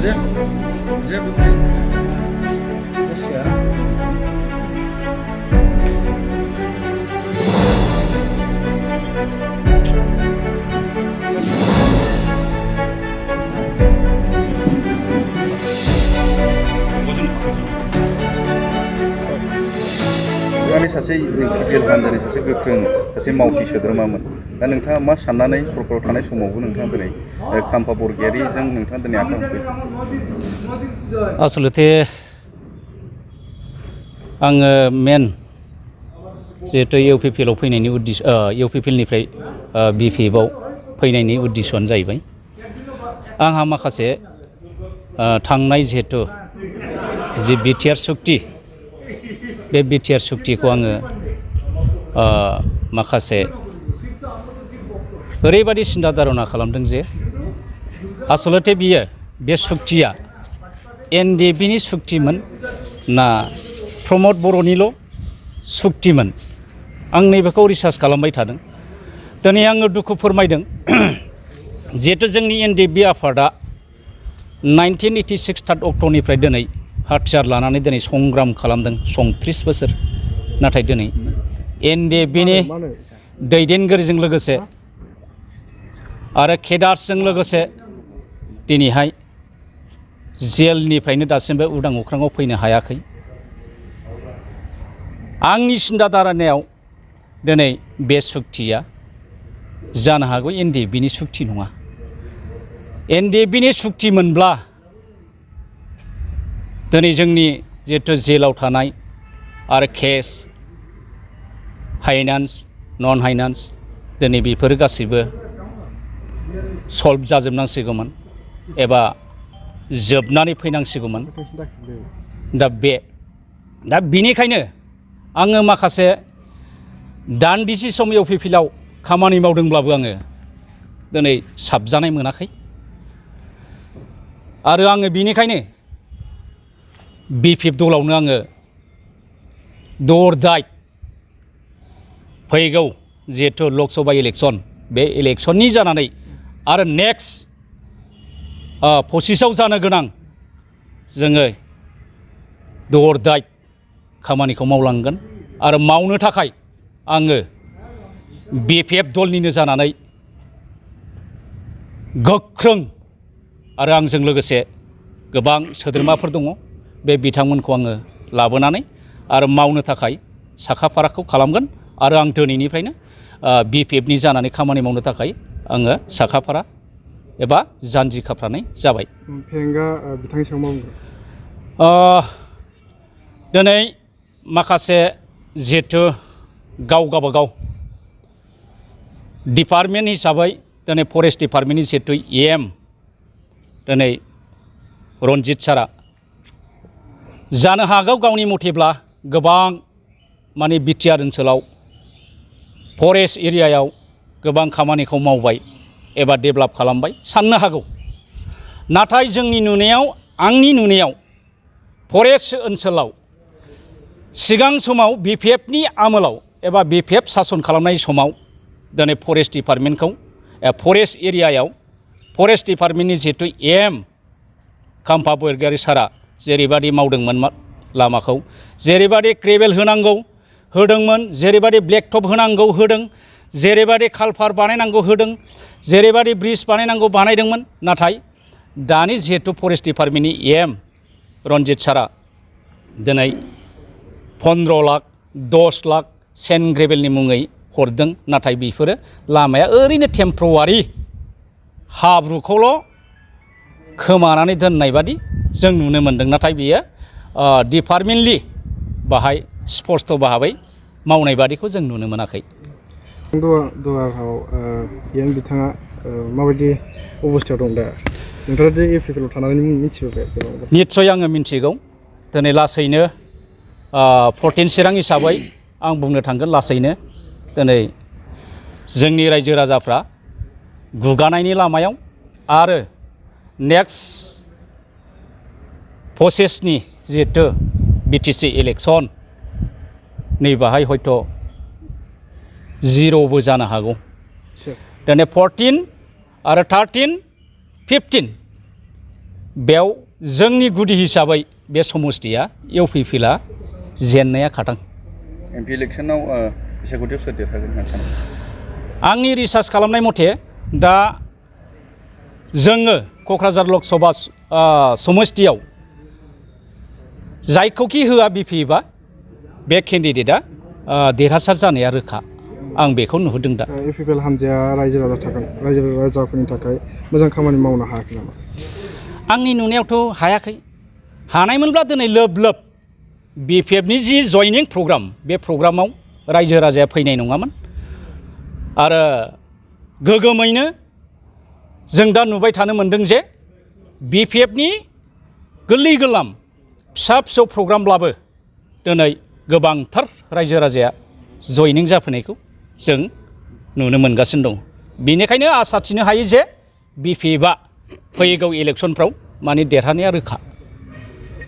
सासे बिपिएल हान्जानि सासे गोख्रों सासे मावथि सोद्रोमामोन दा नोंथाङा मा साननानै सरकाराव थानाय समावबो नोंथाङा दिनै खाम्फा बरगयारिजों नोंथाङा दिनै आखाइ हमफैदों आसलते आङो मेन जिहेतु इउपिपिएल आव फैनायनि इउपिपिएलनिफ्राय बिपिएफआव फैनायनि उद्देश्यआनो जाहैबाय आंहा माखासे थांनाय जिहेतु जि बिटिआर सुक्ति बे बिटिआर सुक्तिखौ आङो माखासे ओरैबायदि सिन्था धारना खालामदों जे आसलते बियो बे सुक्तिया एनडिएफबिनि सुक्तिमोन ना प्रमद बर'निल' सुक्तिमोन आं नैबेखौ रिसार्च खालामबाय थादों दिनै आङो दुखु फोरमायदों जिहेतु जोंनि एनडिएफबि आफादा 1986 3 अक्ट'निफ्राय दिनै हाथियार लानानै दिनै संग्राम खालामदों 30 बोसोर नाथाय दिनै एनडिएफबिनि दैदेनगिरिजों लोगोसे आरो केडार्सजों लोगोसे दिनैहाय जेलनिफ्रायनो दासिमबो उदां अख्राङाव फैनो हायाखै आंनि सिन्था धारनायाव दिनै बे सुक्तिया जानो हागौ एनडिएफबिनि सुक्ति नङा एनडिएफबिनि सुक्ति मोनब्ला दिनै जोंनि जिहेतु जेलाव थानाय आरो केस फाइनान्स नन फाइनान्स दिनै बेफोर गासैबो सल्भ जाजोबनांसिगौमोन एबा जोबनानै फैनांसिगौमोन दा बेनिखायनो आङो माखासे दान्दिसे सम इउपिपिएलआव खामानि मावदोंब्लाबो आङो दिनै साबजानाय मोनाखै आरो आङो बेनिखायनो बिपिएफ दलावनो आङो दर-दाय फैगौ जिहेतु लकसभा इलेक्सन बे इलेक्सननि जानानै आरो नेक्स्ट 25आव जानो गोनां जोङो दर-दाय खामानिखौ मावलांगोन आरो मावनो थाखाय आङो बिपिएफ दलनिनो जानानै गोख्रों आरो आंजों लोगोसे गोबां सोद्रोमाफोर दङ बे बिथांमोनखौ आङो लाबोनानै आरो मावनो थाखाय साखाफाराखौ खालामगोन आरो आं दिनैनिफ्रायनो बिपिएफनि जानानै खामानि मावनो थाखाय आङो साखाफारा एबा जानजि खाफ्रानाय जाबाय फेरेंगा बिथांनि सायाव मा बुंगोन दिनै माखासे जिहेतु गावबागाव डिपार्टमेन्ट हिसाबै दिनै फरेस्ट डिपार्टमेन्टनि जिहेतु एम दिनै रनजित सारा जानो हागौ गावनि मथेब्ला गोबां माने बिटिआर ओनसोलाव फरेस्ट एरियायाव गोबां खामानिखौ मावबाय एबा डेभेलप खालामबाय साननो हागौ नाथाय जोंनि नुनायाव आंनि नुनायाव फरेस्ट ओनसोलाव सिगां समाव बिपिएफनि आमोलाव एबा बिपिएफ सासन खालामनाय समाव दिनै फरेस्ट डिपार्टमेन्टखौ फरेस्ट एरियायाव फरेस्ट डिपार्टमेन्टनि जिहेतु एम खाम्फा बरगयारि सारा जेरैबादि मावदोंमोन लामाखौ जेरैबादि ग्रेभेल होनांगौ होदोंमोन जेरैबादि ब्लेकटप होनांगौ होदों जेरैबादि कालभार बानायनांगौ होदों जेरैबादि ब्रिज बानायनांगौ बानायदोंमोन नाथाय दानि जिहेतु फरेस्ट डिपार्टमेन्टनि एम रनजित सारा दिनै 15 लाख 10 लाख सेन्ड ग्रेभेलनि मुङै हरदों नाथाय बेफोरो लामाया ओरैनो टेम्परवारि हाब्रुखौल' खोमानानै दोननाय बादि जों नुनो मोन्दों नाथाय बेयो डिपार्टमेन्टलि बाहाय स्पष्ट भाबै मावनाय बादिखौ जों नुनो मोनाखै दुवाराव यां बिथाङा माबायदि अबस्थायाव दं दा नोंथाङा दि इउपिपिएलआव थानानै मिथिबाय निस्सय आङो मिथिगौ दिनै लासैनो 14 चिरां हिसाबै आं बुंनो थांगोन लासैनो दिनै जोंनि रायजो राजाफ्रा गुगानायनि लामायाव आरो नेक्स्ट प्रसेसनि जिहेतु बिटिसि इलेक्सन नै बाहाय हयथ' जिर'बो जानो हागौ दिनै 14 आरो 13 15 बेयाव जोंनि गुदि हिसाबै बे समस्तिया इउपिपिएलआ जेननाया खाथां। एमपि इलेक्सनाव बिसायख'थियाव सोर देरहागोन होनना सानो? आंनि रिसार्च खालामनाय मथे दा जोङो क'क्राझार लक सभा समस्तियाव जायखौखि होआ बिपिएफआ बे केन्डिडेटआ देरहासार जानाया रोखा, आं बेखौ नुहुरदों दा। इउपिपिएल हान्जाया रायजो राजा थागोन, रायजो राजाफोरनि थाखाय मोजां खामानि मावनो हायाखै नामा? आंनि नुनायावथ' हायाखै। हानायमोनब्ला दिनै लोब लोब बिपिएफनि जि जयनिं प्रग्राम बे प्रग्रामाव रायजो राजाया फैनाय नङामोन। आरो गोगोमैनो जों दा नुबाय थानो मोन्दों जे बिपिएफनि गोरलै गोरलाम फिसा फिसौ प्रग्रामब्लाबो दिनै गोबांथार रायजो राजाया जयनिं जाफैनायखौ जों नुनो मोनगासिनो दं। बेनिखायनो आसा थिनो हायो जे बिपिएफआ फैगौ इलेक्सनफ्राव माने देरहानाया रोखा।